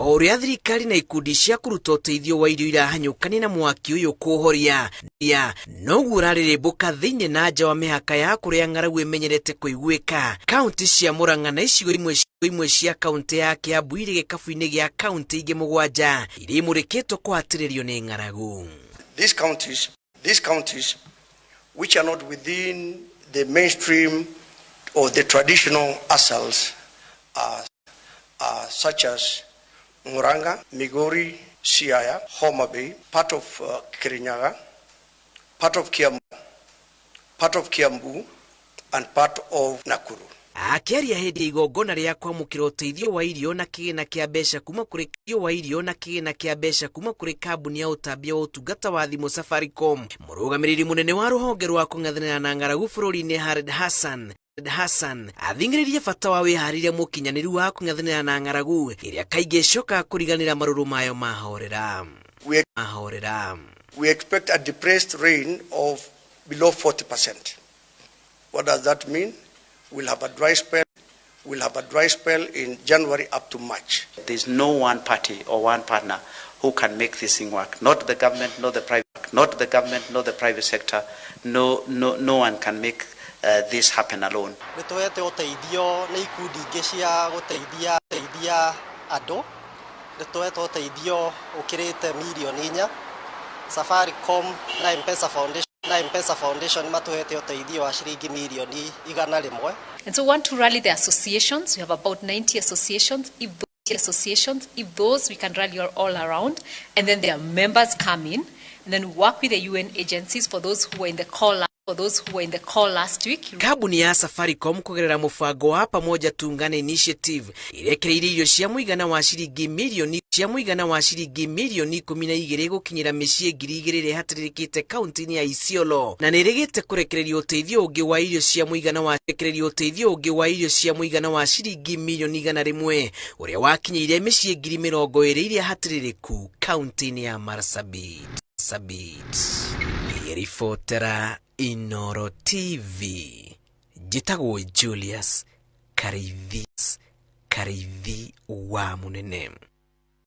O ũrĩa thirikari na ikundi cia kũruta ũteithio wa irio irahanyũkania na mwaki ũyũ kũũhoria ya noguo ũrarĩrĩmbũka thĩinĩ na nja wa mĩhaka ya kũrĩa ng'aragu ĩmenyerete kũiguĩka. Kaunti cia Murang'a na icigo imwe cia kaunti ya Kiambu irĩ gĩkabu-inĩ gĩa kaunti ingĩ 7 iria imũrĩkĩtwo kũhatĩrĩrio nĩ ng'aragu. These counties which are not within the mainstream or the traditional ASALs are such as Murang'a, Migori, Siaya, Homa Bay, part of Kirinyaga, part of Kiambu, and part of Nakuru. Akĩaria hĩndĩ ya igongona rĩa kwamũkĩra ũteithio wa irio na kĩgĩna kĩa mbeca kuma kũrĩ wa irio na kĩgĩna kĩa mbeca kuma kũrĩ kambuni ya ũtambia wa ũtungata wa thimũ Safaricom, mũrũgamĩrĩri mũnene wa rũhonge rwa kũng'ethanĩra na ng'aragu bũrũri-inĩ Hared Hassan athing'ĩrĩirie bata wa wĩharĩria mũkinyanĩru wa kũng'ethanĩra na ng'aragu ĩrĩa kaingĩ ĩcokaga kũriganĩra marũrũ mayo mahorera. Mahorera. We expect a depressed rain of below 40%. What does that mean? We'll have a dry spell. We'll have a dry spell in January up to March. There's no one party or one partner who can make this thing work. Not the government, not the private, not the government, not the private sector. No, no, no one can make this happen alone. Nĩ tũhete ũteithio nĩ ikundi ingĩ cia gũteithia teithia andũ. Nĩ tũhete ũteithio ũkĩrĩte mirioni 4. Safaricom na M-Pesa Foundation matũhete ũteithio wa ciringi mirioni 100. And so we want to rally the associations. We have about 90 associations. If those associations, if those we can rally all around, and then their members come in, and then we work with the UN agencies for those who were in the call for those who were in the call last week. Kambuni ya Safaricom kũgerera mũbango wa Pamoja Tuungane Initiative irekereirie irio cia mũigana wa ciringi mirioni cia mũigana wa ciringi mirioni 12 gũkinyĩra mĩciĩ 2000 ĩrĩa ĩhatĩrĩrĩkĩte kaunti-inĩ ya Isiolo, na nĩ ĩrĩgĩte kũrekereria ũteithio ũngĩ wa irio cia mũigana wa rekereria ũteithio ũngĩ wa irio cia mũigana wa ciringi mirioni 100 ũrĩa wakinyĩire mĩciĩ 20,000 iria hatĩrĩrĩku kaunti-inĩ ya Marsabit. Sabit. Ribotera Inoro TV, njĩtagwo Julius Karithi wa Mũnene.